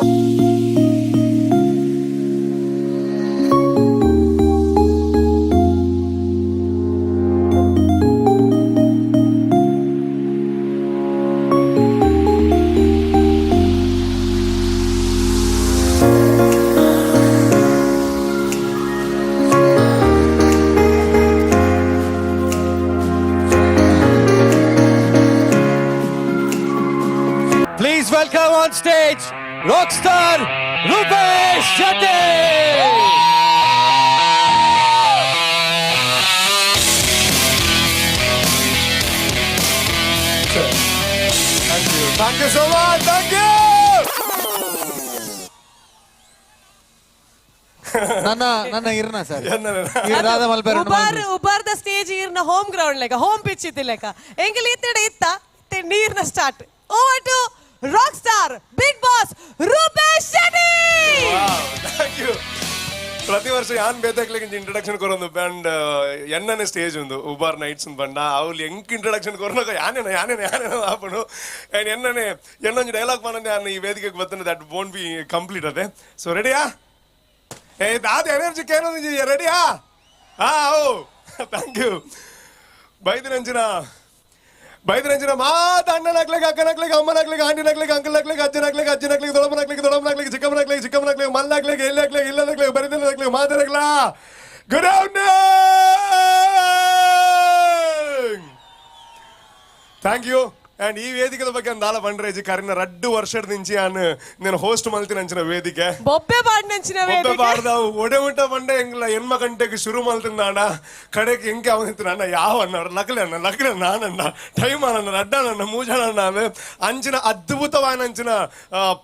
Please welcome on stage rockstar Rupesh Shetty. Thank you. Thank you so much. Thank you. ನನ್ನ ನನ್ನ ಇರ್ನ sir ಇರ್ದಾದ ಮಲ್ಪೆರ Ubar ಉಬಾರ್ದ stage ಈರ್ನ home ground ಲೆಕ್ಕ, home pitch ಇತ್ತು ಲೆಕ್ಕ. ಎಂಗಲ್ ಇತ್ತಡೆ ಇತ್ತ ಇತ್ತೆ ನೀರ್ನ start. Over to rock star big boss Rupesh Shetty. Thank you. ಪ್ರತಿ ವರ್ಷ ಯಾನ್ ಬೇತಾಕ್ಲಿಕ್ಕೆ ಇಂಟ್ರಡಕ್ಷನ್ ಕೊರೊಂದು ಬ್ಯಾಂಡ್ ಎನ್ನನೆ ಸ್ಟೇಜ್ ಒಂದು ಉಬಾರ್ ನೈಟ್ಸ್ ಬಂಡ ಅವ್ಲು ಎಂಕ್ ಇಂಟ್ರಡಕ್ಷನ್ ಕೊರೊನಗ ಯಾನೇನ ಯಾನೇನ ಯಾನೇನ ಆಪುಂಡು. ಅಂಡ್ ಎನ್ನನೆ ಎನ್ನೊಂಜಿ ಡೈಲಾಗ್ ಪನಂದೆ ಯಾನ್ ಈ ವೇದಿಕೆಗೆ ಬತ್ತನೆ that won't be complete ಅದೇ. ಸೊ ರೆಡಿಯಾ? ಏ ದಾದ ಎನರ್ಜಿ ಕೇನೊಂದು ರೆಡಿಯಾ? ಹಾ ಓ thank you. ಬೈದಿನಂಚಿನ ಬೈದಿನಂಚಿನ ಮಾತ ಅಣ್ಣನಾಗ್ಲಿಕ್ಕೆ ಅಕ್ಕನಾಗ್ಲಿಕ್ಕೆ ಅಮ್ಮನಾಗ್ಲಿಕ್ಕೆ ಆಂಟಿನಾಗ್ಲಿಕ್ಕೆ ಅಂಕಲ್ನಾಗ್ಲಿಕ್ಕೆ ಅಜ್ಜನಾಗ್ಲಿಕ್ಕೆ ಅಜ್ಜನಾಗ್ಲಿಕ್ಕೆ ದೊಡಮ್ಮನಾಗ್ಲಿಕ್ಕೆ ದೊಡಮ್ಮನಾಗ್ಲಿಕ್ಕೆ ಚಿಕ್ಕಮ್ಮನಾಗ್ಲಿಕ್ಕೆ ಚಿಕ್ಕಮ್ಮನಾಗ್ಲಿಕ್ಕೆ ಮಲ್ಲಾಗ್ಲಿಕ್ಕೆ ಎಲ್ಲಾಗ್ಲಿಕ್ಕೆ ಇಲ್ಲದಾಗ್ಲಿಕ್ಕೆ ಬರಿದಲ್ಲಾಗ್ಲಿಕ್ಕೆ ಮಾತಾಡಗ್ಲ good evening. Thank you. And ಈ ವೇದಿಕೆದ ಬಗ್ಗೆ ಅಂದಾಲ ಬಂಡ್ರೇಜಿ ಕರಿನ ರಡ್ಡು ವರ್ಷದ ನಿಂಚಿ ಆನ್ నేను ಹೋಸ್ಟ್ ಮಲ್ತಿನಂಚಿನ ವೇದಿಕೆ ಬೊಬ್ಬೆ ಪಾಡ್ನಂಚಿನ ಒಬ್ಬ ವೇದಿಕೆ. ಬಾರ್ದ ಒಡೆ ಉಂಟ ಬಂಡೆ ಎಂಗ್ಲ ಎನ್ಮ ಗಂಟೆಗೆ ಶುರು ಮಲ್ತಿಂದಾಣ ಕಡೆಗೆ ಎಂಕೆ ಅವನಿತ್ತು ಅಣ್ಣ ಯಾವ ಅಣ್ಣ ಲಕ್ಲೆ ಅಣ್ಣ ಲಕ್ಲೆ ನಾನಣ್ಣ ಟೈಮ್ ಅಣ್ಣ ಅಡ್ಡಣ್ಣ ಮೂಜಣ್ಣ ಅಂಚಿನ ಅದ್ಭುತವಾದ ಅಂಚಿನ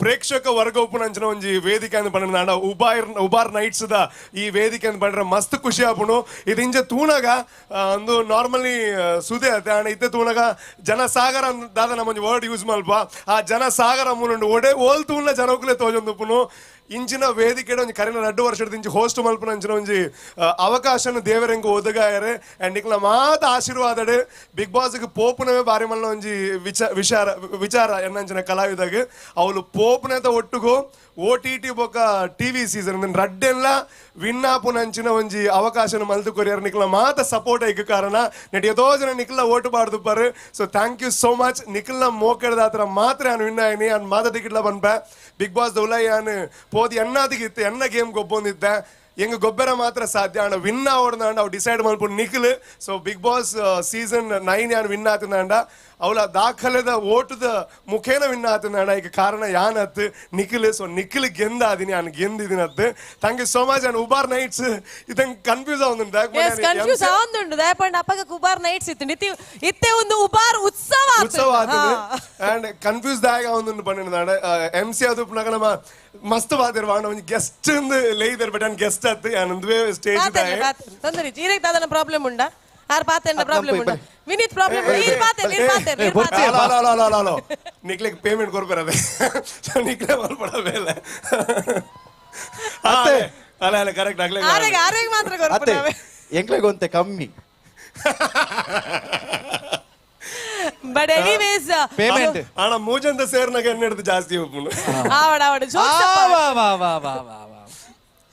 ಪ್ರೇಕ್ಷಕ ವರ್ಗ ಉಪ್ಪುನಂಚಿನ ಒಂಜಿ ವೇದಿಕೆ ಅಂತ ಬಂಡ ಉಬಾರ್ ಉಬಾರ್ ನೈಟ್ಸ್ the ಈ ವೇದಿಕೆ ಅಂತ ಬಂಡ್ರೆ ಮಸ್ತ್ ಖುಷಿ ಆಪುಣು. ಇದು ಇಂಚ ತೂನಗ ಒಂದು ನಾರ್ಮಲಿ ಸುದೆ ಅತ್ತೆ ಅಣ್ಣ ಇತ್ತೆ ತೂನಗ ಜನಸಾಗರ ದಾದ ನಮ್ಮ ಒಂಜಿ ವರ್ಡ್ ಯೂಸ್ ಮಲ್ಪ ಆ ಜನಸಾಗರ ಮೂಲುಂಡು ಒಡೆ ಓಲ್ ತೂನ್ಲ ಜನಕುಲೆ ತೋಜೊಂದುಪ್ಪುನು. ಇಂಚಿನ ವೇದಿಕೆ ಒಂಜಿ ಕರಿನ ರಡ್ಡು ವರ್ಷದ ಇಂಚಿ ಹೋಸ್ಟ್ ಮಲ್ಪುನ ಅಂಚಿನ ಒಂಜಿ ಅವಕಾಶನ ದೇವರೆಂಗ್ ಒದಗಾಯರೆ. ಅಂಡ್ ನಿಕ್ಲ ಮಾತ ಆಶೀರ್ವಾದಡೆ ಬಿಗ್ ಬಾಸ್ಗೆ ಪೋಪುನವೇ ಬಾರಿ ಮಲ್ಲ ಒಂಜಿ ವಿಚಾರ ವಿಚಾರ ಎನ್ನಂಚಿನ ಕಲಾವಿದಾಗ ಅವಳು ಪೋಪುನತ ಒಟ್ಟುಗು O T T ಬೊಕ್ಕ T V season ರಡ್ಡೆಲ್ಲ ವಿನ್ನಾಪುನಂಚಿನ ಒಂಜಿ ಅವಕಾಶನ ಮಲ್ತು ಕೊರಿಯರ್. ನಿಕ್ಲ ಮಾತ ಸಪೋರ್ಟ್ ಐಕ್ ಕಾರಣ ನೆಟ್ ಎದೋ ಜನ ನಿಕ್ಲ ಓಟು ಬಾರ್ದುಪ್ಪಾರು. So thank you so much. ನಿಕ್ಲ ಮೋಕೆಡ್ದಾತ್ರ ಮಾತ್ರ ಯಾನ್ ವಿನ್ ಆಯ್ನಿ ಯಾನ್ ಮಾತ ಟಿಕೆಟ್ಲ ಬನ್ಪೆ ಬಿಗ್ ಬಾಸ್ ದೌಲೈ ಯಾನ್ ಪೋದಿ ಎನ್ನಾದಿಗೆ ಇತ್ತು ಎನ್ನ ಗೇಮ್ ಗೊಬ್ಬೊಂದಿದ್ದೆ ಎಂಗ ಗೊಬ್ಬರ ಮಾತ್ರ ಸಾಧ್ಯ ಅಣ್ಣ ವಿನ್ ಆವಡ್ದಾಂಡ ಅವು ಡಿಸೈಡ್ ಮಲ್ಪು Nikhil. So big boss season 9 ಯಾನ್ ವಿನ್ ಆತಂದಾಂಡ ಅವಳ ದಾಖಲೆದ ಓಟದ ಮುಖೇನ ವಿನ್ ಆತಂದಾಂಡ ಈಗ ಕಾರಣ ಯಾನತ್ ನಿಖಿಲ್. ಸೊ ನಿಖಿಲ್ ಗೆಂದಾದಿನಿ ಯಾನ್ ಗೆಂದಿದಿನತ್. Thank you so much. And Ubar nights ಇದಂಗೆ confuse ಆವೊಂದುಂಡು. S confuse ಆವೊಂದುಂಡು ದಾಯಪಂಡ ಅಪ್ಪಗ ಉಬಾರ್ ನೈಟ್ಸ್ ಇತ್ತು ನಿತಿ ಇತ್ತೆ ಒಂದು ಉಬಾರ್ ಉತ್ಸವ ಆತುಂಡು. ಉತ್ಸವ ಆತುಂಡು. ಅಂಡ್ ಕನ್ಫ್ಯೂಸ್ ದಾಯಗ ಆವೊಂದುಂಡು ಪಂಡಿನ ಎಂ ಸಿ ಅದು ಪುನಗ ನಮ್ಮ ಮಸ್ತ್ ಬಾದಿರ್ ವಾಂಡ ಒಂಜಿ ಗೆಸ್ಟ್ ಲೇಯ್ದರ್ ಬಟ್ ಯಾನ್ ಗೆಸ್ಟ್ ಅತ್ತು ಯಾನ್ ಒಂದುವೇ ಸ್ಟೇಜ್ ದಾಯೆ. ತೊಂದರೆ ಇಜ್ಜಿ. ಈರೆಗ್ ದಾದನ ಪ್ರಾಬ್ಲಮ್ ಉಂಡಾ? ಆರ್ ಪಾತೆರ್ನ ಪ್ರಾಬ್ಲಮ್ ಉಂಡಾ? ವಿನೀತ್ ಪ್ರಾಬ್ಲಮ್ ಉಂಡಾ? ಈರ್ ಪಾತೆರ್, ಈರ್ ಪಾತೆರ್, ಈರ್ ಪಾತೆರ್. Hello, hello, hello, hello, hello. ನಿಕ್ಲೆಗ್ ಪೇಮೆಂಟ್ ಕೊರ್ಪೆರದೆ. ಸೊ ನಿಕ್ಲೆ ಮಲ್ಪಡ ಬೇಲೆ. ಅತ್ತೆ. ಅಲ್ಲ, ಅಲ್ಲ, ಕರೆಕ್ಟ್ ಆಗ್ಲೇ. ಆರೆಗ್ ಆರೆಗ್ ಮಾತ್ರ ಅತ್ತೆ ಕೊರ್ಪುನವೆ. ಎಂಕ್ಲೆಗ್ ಒಂತೆ ಕಮ್ಮಿ. But anyways payment ಅಣ್ಣ ಮೂಜಂತ ಸೇರ್ನಾಗ ಎಣ್ಣೆಡ್ದು ಜಾಸ್ತಿ ಉಪ್ಪುನು. ಆವಡ ಆವಡ ಜೋಕ್ಸ್ ವಾ ವಾ ವಾ ವಾ ವಾ ವಾ.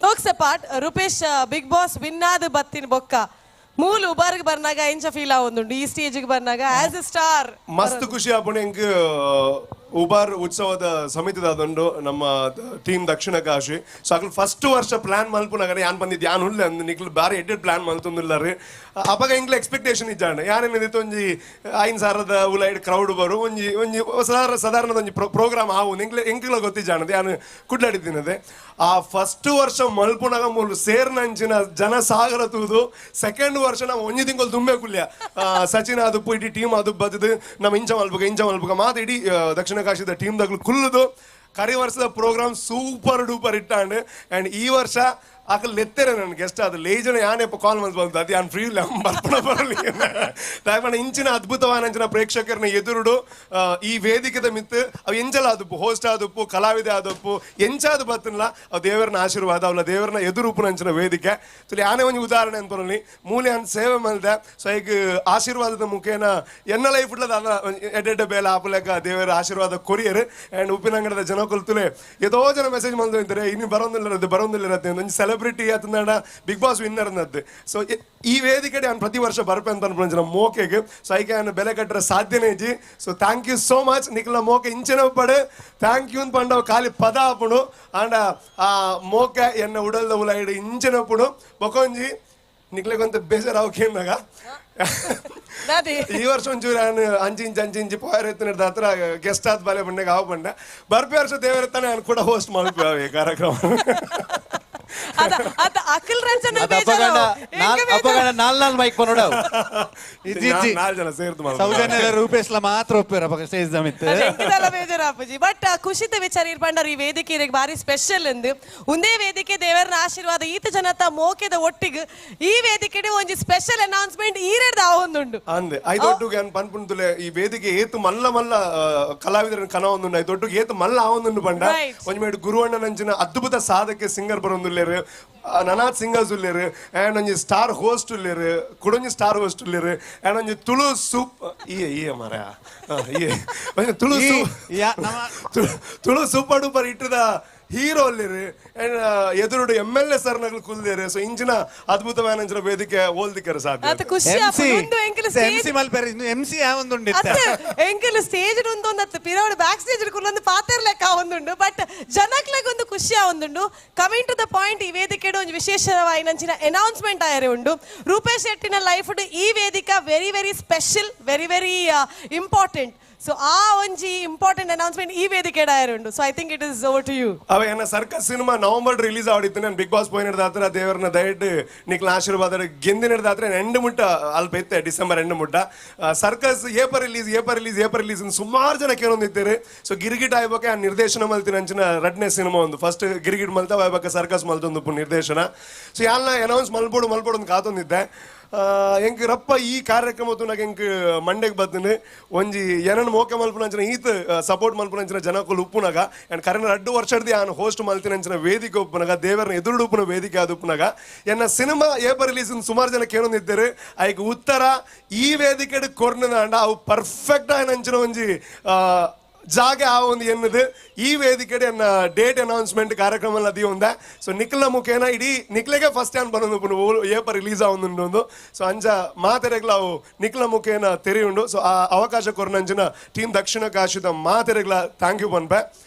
Jokes apart Rupesh big boss win ಆದ್ ಬತ್ತಿನ ಬೊಕ್ಕ ಮೂಲು ಉಬಾರ್ಗ್ ಬರ್ನಾಗ ಎಂಚ ಫೀಲ್ ಆವೊಂದುಂಡು ಈ ಸ್ಟೇಜ್ಗೆ ಬರ್ನಾಗ as A star? ಮಸ್ತ್ ಖುಷಿ ಆಪುಂಡು ಎಂಕ್. ಉಬಾರ್ ಉತ್ಸವದ ಸಮಿತಿದಾದುಂಡು ನಮ್ಮ ಟೀಮ್ ದಕ್ಷಿಣ ಕಾಶಿ. ಸೊ ಅಕಲ್ ಫಸ್ಟ್ ವರ್ಷ ಪ್ಲಾನ್ ಮಲ್ಪುನಗರೆ ಯಾನ್ ಬಂದಿದ್ದು ಯಾನ್ ಉಲ್ಲೆ ಅಂದ್ ನಿಕ್ಲು ಬಾರಿ ಎಡ್ಡೆಡ್ ಪ್ಲಾನ್ ಮಲ್ತೊಂದುಲ್ಲಾರು. ಅಪಗ ಎಂಕ್ಲ ಎಕ್ಸ್ಪೆಕ್ಟೇಷನ್ ಇಜ್ಜಾಂಡ್ ಯಾನೇನಿತ್ತು ಒಂಜಿ 5,000 ಉಲೈಡ್ ಕ್ರೌಡ್ ಬರು ಒಂಜಿ ಒಂಜಿ ಸಾಧಾರಣ ಸಾಧಾರಣದ ಒಂಜಿ ಪ್ರೋಗ್ರಾಮ್ ಆವು ಎಂಕ್ಲೆ ಎಂಕ್ಲ ಗೊತ್ತಿಜ್ಜಾಂಡ್ ಯಾನ್ ಕುಡ್ಲಾಡಿದ್ದೀನದೆ. ಆ ಫಸ್ಟ್ ವರ್ಷ ಮಲ್ಪುನಗ ಮೂಲು ಸೇರ್ನಂಚಿನ ಜನಸಾಗರ ತೂದು ಸೆಕೆಂಡ್ ವರ್ಷ ನಾವು ಒಂಜಿ ತಿಂಗಳು ತುಂಬೆ ಕುಲ್ಯ ಸಚಿನ್ ಅದು ಇಡೀ ಟೀಮ್ ಅದು ಬತ್ತದು ನಮ್ಮ ಇಂಚ ಮಲ್ಪುಗ ಇಂಚ ಮಲ್ಪುಗ ಮಾತ ಇಡೀ ದಕ್ಷಿಣ ಕಾಶಿದ ಟೀಮ್ ದಗ್ಲು ಕುಲ್ಲುದು ಕರಿ ವರ್ಷದ program super duper ಇಟ್ಟಾಂಡ್. And ಈ ವರ್ಷ ಅಕಲ್ ಲೆತ್ತೆರೆ ನನ್ನ ಗೆಸ್ಟ್ ಅದು ಲೇಜನ ಯಾನೆಪ್ಪ ಕಾಲ್ ಮಲ್ತ್ ಬಂತು ಅದು ಯಾನ್ ಫ್ರೀ ಬರ್ಪಣ ಬರಲಿ. ದಾಯಪಂಡ ಇಂಚಿನ ಅದ್ಭುತವಾದ ಅಂಚಿನ ಪ್ರೇಕ್ಷಕರನ್ನ ಎದುರುಡು ಈ ವೇದಿಕೆದ ಮಿತ್ತು ಅವು ಎಂಚಲ ಆದುಪ್ಪು, ಹೋಸ್ಟ್ ಆದುಪ್ಪು, ಕಲಾವಿದೆ ಆದುಪ್ಪು, ಎಂಚಾದು ಬತ್ತನ್ಲ ಅವು ದೇವರನ ಆಶೀರ್ವಾದ, ಅವಲ ದೇವರನ ಎದುರುಪ್ಪುನ ಅಂಚಿನ ವೇದಿಕೆ. ಸೊ ಯಾನೇ ಒಂಜಿ ಉದಾಹರಣೆ ಅಂತ ಬರಲಿ, ಮೂಲೆ ಅನ್ ಸೇವೆ ಮಲ್ದೆ. ಸೊ ಈಗ ಆಶೀರ್ವಾದದ ಮುಖೇನ ಎನ್ನ ಲೈಫ್ ಅದ ಎಡ್ಡೆಡ್ಡೆ ಬೇಲೆ ಆಪುಲೆಕ ದೇವರ ಆಶೀರ್ವಾದ ಕೊರಿಯರ್. ಆ್ಯಂಡ್ ಉಪ್ಪಿನಂಗಡದ ಜನ ಕೊಲ್ತುಲೆ ಏತೋ ಜನ ಮೆಸೇಜ್ ಮಲ್ದು ಅಂತಾರೆ, ಇನ್ನು ಬರೋದಿಲ್ಲ ಬರೋದಿಲ್ಲ, ಒಂಜಿ ಸೆಲೆಬ್ರಿಟಿ ಆತಂದಾಡ ಬಿಗ್ ಬಾಸ್ ವಿನ್ನರ್ ಅನ್ನದ್ದು. ಸೊ ಈ ವೇದಿಕೆ ನಾನು ಪ್ರತಿ ವರ್ಷ ಬರ್ಪೆ ಅಂತ ಅನ್ಕೊಂಡ ಮೋಕೆಗೆ. ಸೊ ಐಕೆ ನಾನು ಬೆಲೆ ಕಟ್ಟರೆ ಸಾಧ್ಯನೇ ಇಜ್ಜಿ. So thank you so much ನಿಕ್ಲ ಮೋಕೆ ಇಂಚಿನ ಪಡೆ thank you ಅಂತ ಪಂಡವ ಖಾಲಿ ಪದ ಆಪುಣು. ಆಂಡ ಆ ಮೋಕೆ ಎನ್ನ ಉಡಲ್ದ ಉಲಾಯಿಡು ಇಂಚಿನ ಪುಡು ಬೊಕೊಂಜಿ ನಿಕ್ಲೆಗೊಂತ ಬೇಜಾರಾವ್ ಕೇಂದಾಗ ದಾದಿ. ಈ ವರ್ಷ ಒಂಚೂರು ನಾನು ಅಂಚಿಂಚು ಅಂಚಿಂಚು ಪೋಯರ್ ಎತ್ತಿನ ಹತ್ರ ಗೆಸ್ಟ್ ಆದ ಬಾಲೆ ಬಂಡೆಗೆ ಆವು ಬಂಡೆ ಬರ್ಪೆ ವರ್ಷ ದೇವರ ನಾನು ಕೂಡ ಹೋಸ್ಟ್ ಮಾಡ್ತೀವಿ ಈ ಕಾರ್ಯಕ್ರಮ. ಅದ ಅದ ಅಖಿಲ್ ರಂಜನ. ಅದು ಅಪಗಂಡ ಅಪಗಂಡ ನಾಲ್ ನಾಲ್ ಮೈಕ್ ಪನೋಡವು. ಇಜ್ಜಿ ಇಜ್ಜಿ. ನಾಲ್ ಜನ ಸೇರ್ದು ಮಾಡ್ಬೋದು. ಸೌಜನ್ಯದ ರೂಪೇಶ್ಲ ಮಾತ್ರ ಒಪ್ಪೇರ ಅಪಗ ಸ್ಟೇಜ್ ದಮಿತ್ತು. ಎಂಕದಲ್ಲ ಬೇಜಾರಾಪುಜಿ. ಬಟ್ ಖುಷಿತ ವಿಚಾರ ಇರ್ಪಂಡರ್ ಈ ವೇದಿಕೆ ಇರೆಗ್ ಬಾರಿ ಸ್ಪೆಷಲ್ ಎಂದು. ಒಂದೇ ವೇದಿಕೆ ದೇವರನ ಆಶೀರ್ವಾದ ಈತ ಜನತ ಮೋಕೆದ ಒಟ್ಟಿಗೆ ಈ ವೇದಿಕೆಡೆ ಒಂಜಿ ಸ್ಪೆಷಲ್ ಅನೌನ್ಸ್ಮೆಂಟ್ ಈರೆಡ್ದ ಆವೊಂದುಂಡು. ಅಂದೆ ಐದೊಟ್ಟುಗೆ ಅನ್ ಪನ್ಪುಂತುಲೆ ಈ ವೇದಿಕೆ ಏತು ಮಲ್ಲ ಮಲ್ಲ ಕಲಾವಿದರನ್ನ ಕನ ಒಂದುಂಡು, ಐದೊಟ್ಟುಗೆ ಏತು ಮಲ್ಲ ಆವೊಂದುಂಡು ಪಂಡ. ಒಂಜಿ ಮೇಡು ಗುರುವಣ್ಣನಂಚಿನ ಅದ್ಭುತ ಸಾಧಕೆ ಸಿಂಗರ್ ಬರೊಂದುಲ್ಲೇರು, ನನಾಥ್ ಸಿಂಗರ್ಸ್ ಉಲ್ಲೇರು, ಆ್ಯಂಡ್ ಒಂಜಿ ಸ್ಟಾರ್ ಹೋಸ್ಟ್ ಉಲ್ಲೇರು, ಕುಡೊಂಜಿ ಸ್ಟಾರ್ ಹೋಸ್ಟ್ ಉಲ್ಲೇರು, ಆ್ಯಂಡ್ ಒಂಜಿ ತುಳು ಸೂಪ್ ಈ ಈ ಮರ ಈ ಒಂಜಿ Tulu soup Tulu super duper ಇಟ್ಟದ ಹೀರೋ ಅಲ್ಲಿರು, ಆ್ಯಂಡ್ ಎದುರುಡು ಎಮ್ ಎಲ್ ಎ ಸರ್ ನಗಲು ಕುಲ್ದೇರು. ಸೊ ಇಂಚಿನ ಅದ್ಭುತವಾದ ಅಂಚಿನ ವೇದಿಕೆ ಓಲ್ದಿಕ್ಕರೆ ಸಾಧ್ಯ. ಅತ ಖುಷಿ ಆಪುಂಡು. ಉಂದು ಎಂಕಲ್ ಎಂ ಸ್ಟೇಜ್ ಸಿ ಮಲ್ಪೆರೆ ಇನ್ನು ಎಂ ಸಿ ಯಾವೊಂದುಂಡು ಇತ್ತ. ಅತ್ತೆ ಎಂಕಲ್ ಸ್ಟೇಜ್ ಉಂದೊಂದು ಅತ್ತು ಪಿರವಡು ಬ್ಯಾಕ್ ಸ್ಟೇಜ್ ಕುಲ್ಲೊಂದು ಪಾತೆರ್ ಲೆಕ್ಕ ಒಂದುಂಡು. ಬಟ್ ಜನಕ್ಲೆಗ್ ಒಂದು ಖುಷಿ ಆವೊಂದುಂಡು. ಕಮಿಂಗ್ ಟು the point, ಈ ವೇದಿಕೆಡ್ ಒಂಜಿ ವಿಶೇಷವಾಯಿನಂಚಿನ ಅನೌನ್ಸ್ಮೆಂಟ್ ಆಯರೆ ಉಂಡು. ರೂಪೇಶ್ ಶೆಟ್ಟಿನ ಲೈಫ್ ಈ ವೇದಿಕೆ very very special, very very important. So ಆ ಒಂಜಿ ಇಂಪಾರ್ಟೆಂಟ್ ಅನೌನ್ಸ್ಮೆಂಟ್ ಈ ವೇದಿಕೆಡ್ ಆಯರೆ ಉಂಡು. So I think it is over to you. ಅವ ಏನ ಸರ್ಕಸ್ ಸಿನಿಮಾ ನವೆಂಬರ್ ರಿಲೀಸ್ ಆಡಿತ್ತು. ನಾನು ಬಿಗ್ ಬಾಸ್ ಪೋಯಿನ ಹತ್ರ ದೇವರನ್ನ ದಯಟ್ಟು ನಿಕ್ಲ ಆಶೀರ್ವಾದ ಗೆಂದಿನ ಹತ್ರ ಎಂಡು ಮುಟ್ಟ ಅಲ್ಪ ಇತ್ತೆ ಡಿಸೆಂಬರ್ ಎಂಡು ಮುಟ್ಟ ಸರ್ಕಸ್ ಏಪ ರಿಲೀಸ್, ಏಪ ರಿಲೀಸ್, ಏಪ ರಿಲೀಸ್ ಸುಮಾರು ಜನ ಕೇಳೊಂದಿದ್ದಾರೆ. ಸೊ ಗಿರಿಗಿಟ್ ಆಯ್ಬಕ್ಕೆ ಆ ನಿರ್ದೇಶನ ಮಲ್ತಿನ ಅಂಚಿನ ರಡ್ನೇ ಸಿನಿಮಾ ಒಂದು ಫಸ್ಟ್ ಗಿರಿಗಿಟ್ ಮಲ್ತ ಆಯ್ಬಕ್ಕೆ ಸರ್ಕಸ್ ಮಲ್ತೊಂದು ನಿರ್ದೇಶನ. ಸೊ ಯಾಲ್ನ ಅನೌನ್ಸ್ ಮಲ್ಬೋಡು ಮಲ್ಬೋಡು ಅಂತ ಕಾತೊಂದಿದ್ದೆ. ಎಂಕ್ ರಪ್ಪ ಈ ಕಾರ್ಯಕ್ರಮ ತೂನಗ ಎಂಕ್ ಮಂಡೆಗ್ ಬತ್ತಿನ ಒಂಜಿ ಏನನ್ ಮೋಕೆ ಮಲ್ಪುನಂಚಿನ ಈತ್ ಸಪೋರ್ಟ್ ಮಲ್ಪುನಂಚಿನ ಜನಕುಲು ಉಪ್ಪುನಗ ಆ್ಯಂಡ್ ಕರೆನ ರಡ್ಡು ವರ್ಷದ ಯಾನ್ ಹೋಸ್ಟ್ ಮಲ್ತಿನಂಚಿನ ವೇದಿಕೆ ಉಪ್ಪುನಗ ದೇವರನ್ನ ಎದುರುಡು ಉಪ್ಪುನ ವೇದಿಕೆ ಅದು ಉಪ್ಪುನಗ ಎನ್ನ ಸಿನಿಮಾ ಏಪ ರಿಲೀಸ್ ಸುಮಾರು ಜನ ಕೇಳೊಂದಿದ್ದಾರೆ. ಐಕ್ ಉತ್ತರ ಈ ವೇದಿಕೆಡ್ ಕೊರ್ನದಾಂಡ ಅವು ಪರ್ಫೆಕ್ಟ್ ಆಯ್ನಂಚಿನ ಒಂಜಿ ಜಾಗೆ ಆ ಒಂದು ಎನ್ನದು ಈ ವೇದಿಕೆಡೆ ಎನ್ನ ಡೇಟ್ ಅನೌನ್ಸ್ಮೆಂಟ್ ಕಾರ್ಯಕ್ರಮ ಅದಿ ಒಂದ. ಸೊ ನಿಖಲ್ನ ಮುಖೇನ ಇಡೀ ನಿಕ್ಲೆಗೆ ಫಸ್ಟ್ ಹ್ಯಾಂಡ್ ಬರೋದು ಏಪ ರಿಲೀಸ್ ಆವೊಂದುಂಡು. ಸೊ ಅಂಚ ಮಾತೆರೆಗ್ಲ ಅವು ನಿಖಲ್ನ ಮುಖೇನ ತೆರೆಯುಂಡು. ಸೊ ಆ ಅವಕಾಶ ಕೊರ್ನಂಚಿನ ಟೀಮ್ ದಕ್ಷಿಣ ಕಾಶಿದ ಮಾತೆರೆಗ್ಲ thank you ಪನ್ಪೆ.